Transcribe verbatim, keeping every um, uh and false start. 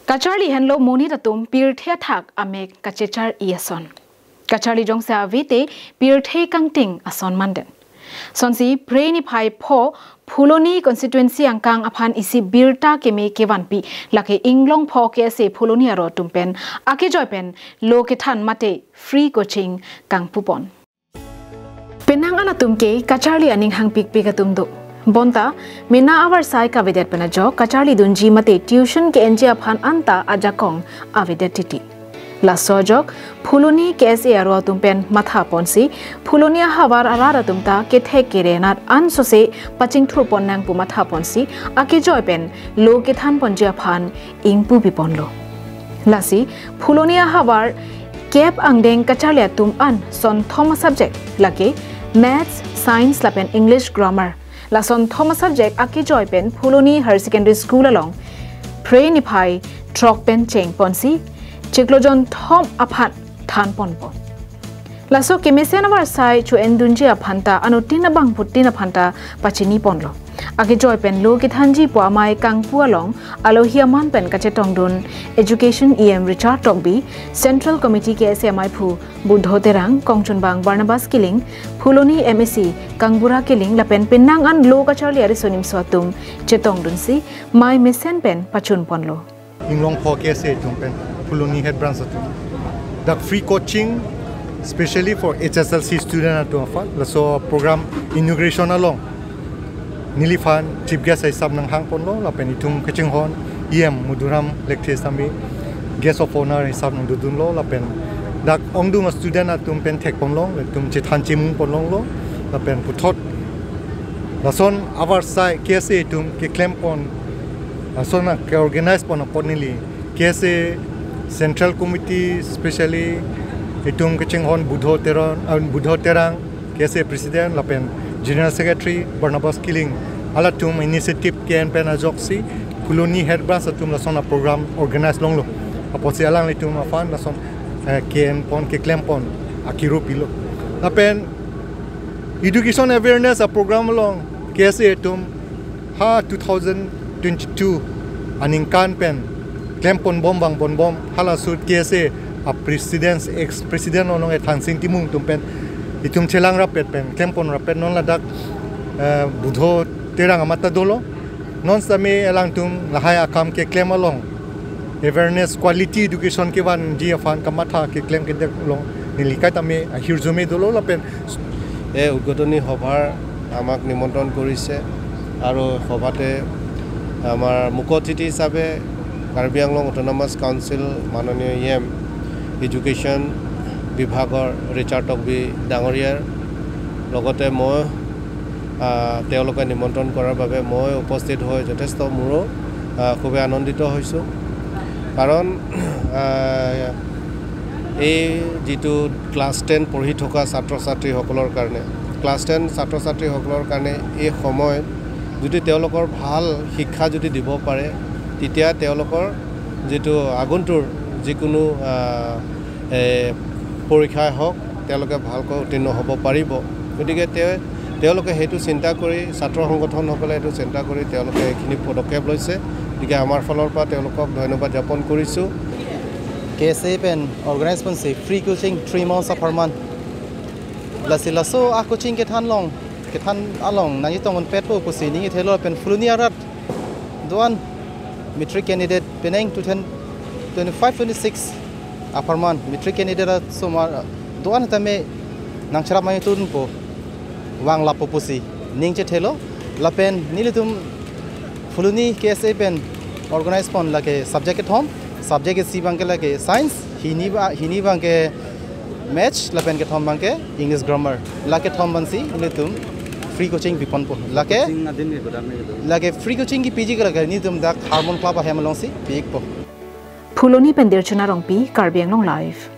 Kacharli henlo monit atum pirthe athak amek kachechar-i ason. Kacharli jongsi ave te pirthe kangting ason manden. Sonsi Phre niphai pho Phuloni constituency angkang aphan isi birta keme kevanpi, lake Inglongpho K S A Phuloni aro atum pen akejoi pen lo kethan mate free coaching kangpupon. Penang an atum ke kacharli aning hangpikpik atum do. Bonta mena avarsai kavedet pen ajok kacharli dunji mate tuition ke-enji aphan anta ajakong avedet titi. Laso ajok Phuloni K S A aro atum pen mathaponsi Phuloni ahavar arat atum ta kethek kere nat ansose pachingthurpon nang pu mathaponsi akejoi pen lo kethanponji aphan ingpupiponlo. Lasi Phuloni ahavar kep angdeng kacharli atum an sonthom a-subject lake Maths, Science lapen English Grammar. Lasonthom a-subject akejoi pen Phuloni Higher Secondary School along Phre niphai throk pen chengponsi chiklo jonthom aphan thanponpo. Laso kemesen avarsai cho-endunji aphanta anuttin abangphutin aphanta pachiniponlo. Akejoi pen lo kethanji pu amei kangpu along alohi aman pen kachetongdun Education E M Richard Tokbi, Central Committee K S A ameiphu Budho Terang, kongchunbang Barnabas Killing, Phuloni M A C Kangbura Killing lapen penang an lo kacharli ariso nimso atum chetongdunsi mei mesen pen pachunponlo. Inglongpho K S A atum pen, Phuloni head branch atum, dak free coaching specially for H S L C student atum aphan, laso program inauguration along neliphan chief guest hisap nanghangponlo lapen itum kachinghon E M Madhuram Lekthe sami guest of honour hisap nangdodunlo lapen dak ongdung student atum pen thekponlong, itum chethan chemungponlonglo lapen puthot lason avarsai K S A atum keklempon, lason a ke-organize pon apot neli K S A Central Committee, specially itum kachinghon Budho Terang, ah, Budho Terang, K S A President lapen General Secretary Barnabas Killing, halatum initiative ke-en pen ajoksi Phuloni head branch atum lason a-program organize longlo. Apotsi alanglitum aphan lason, eh, ke-enpon keklempon akiru pilo. Lapen education awareness a-program along K S A atum ha two thousand twenty-two aningkan pen klemponbom vangponbom, halaso K S A a-president, ex-president onong e Thangsing Timung atum pen itum chelang rapet pen klemponrapet, non ladak, eh, Budho Terang amat ta dolo. Non sami alangtum lahai akam keklem along awareness, quality education kevanji aphan kamatha keklem kedek along neli kaitame ahirjume dolo lapen এই উদ্বোধনী সভাৰ আমাক নিমন্ত্ৰণ কৰিছে আৰু সভাতে আমাৰ মুখ্য অতিথি হিচাপে কাৰ্বি আংলং অট'নমাছ কাউন্সিল মাননীয় ই এম এডুকেশ্যন বিভাগৰ ৰিচাৰ্ড তকবি ডাঙৰীয়াৰ লগতে মই, আহ, তেওঁলোকে নিমন্ত্ৰণ কৰাৰ বাবে মই উপস্থিত হৈ যথেষ্ট মোৰো, আহ, খুবেই আনন্দিত হৈছোঁ। কাৰণ, আহ, এই যিটো ক্লাছ টেন পঢ়ি থকা ছাত্ৰ ছাত্ৰীসকলৰ কাৰণে, ক্লাছ টেন ছাত্ৰ ছাত্ৰীসকলৰ কাৰণে এই সময়ত যদি তেওঁলোকৰ ভাল শিক্ষা যদি দিব পাৰে, তেতিয়া তেওঁলোকৰ যিটো আগন্তুৰ যিকোনো, আহ, এ, পৰীক্ষাই হওক, তেওঁলোকে ভালকৈ উত্তীৰ্ণ হ'ব পাৰিব। গতিকে তে-, তেওঁলোকে সেইটো চিন্তা কৰি, ছাত্ৰ সংগঠনসকলে এইটো চিন্তা কৰি তেওঁলোকে এইখিনি পদক্ষেপ লৈছে। গতিকে আমাৰ ফালৰ পৰা তেওঁলোকক ধন্যবাদ জ্ঞাপন কৰিছোঁ। K S A pen organize ponsi free coaching three months apharman. Lasi laso a-coaching kethan along, kethan along nangchetongponpetpo pusi ning ithelo pen Phuloni arat do-an matric candidate penang two thousand twenty-five twenty-six apharman matric candidate asomar do-an tame nangcherap mangtudunpo, vanglapo pusi ning chethelo. Lapen nelitum Phuloni K S A pen organize pon lake subject kethom, subject isi abangke lake science, hini ba, hini abangke maths, lapen kethom abangke English grammar. Lake thom abangsi nelitum free coaching piponpo. Lake, coaching adin ke kodam ke do? Lake free coaching kipiji ke lake nelitum dak Harmon Club ahem alongsi pi-ikpo. Phuloni pen Dirchuna Rongpi, Karbi Anglong Live.